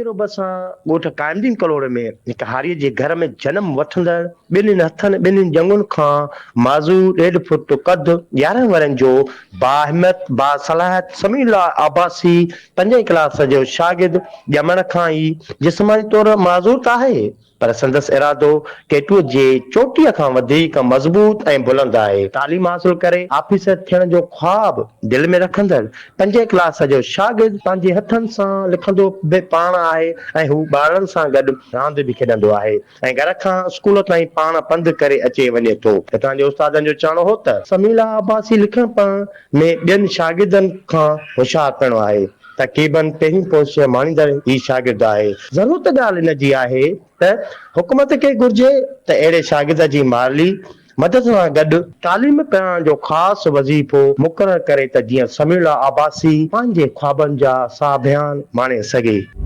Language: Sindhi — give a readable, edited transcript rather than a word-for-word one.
رانڌيرو ڀرسان ڳوٺ قائم الدين ڪلهوڙي ۾ هڪ هاريء جي گهر ۾ جنم وٺندڙ ٻنهين هٿن ٻنهين ڄنگهن کان معذور ڏيڍ فوٽ قد 11 ورهين جو باهمت باصلاحيت سميع الله عباسي پنجين ڪلاس جو شاگرد ڄمڻ کان ئي جسماني طور معذور ته آهي پر سندس ارادو ٽيٽوء جي چوٽيء کان وڌيڪ مضبوط ۽ بلند آهي. تعليم حاصل ڪري آفيسر ٿيڻ جو خواب دل ۾ رکندڙ پنجين ڪلاس جو شاگرد پنهنجي هٿن سان لکندو به پاڻ آهي ۽ هو ٻارڙن سان گڏ راند به کيڏندو آهي ۽ گهر کان اسڪول تائين پاڻ پنڌ ڪري اچي وڃي ٿو. هتان جي استادن جو چوڻ هو ته سميلا عباسي لکڻ پڙهڻ ۾ ٻين شاگردن کان هوشيار پڻ آهي. تقريباً پهرين پوزيشن ماڻيندڙ هي شاگرد آهي. ضرورت ڳالهه ان جي آهي ته حڪومت کي گهرجي ته اهڙي شاگرد جي مالي مدد سان گڏ تعليم پرائڻ جو خاص وظيفو مقرر ڪري ته جيئن سميع الله عباسي پنهنجي خوابن جا ساڀيان ماڻي سگهي.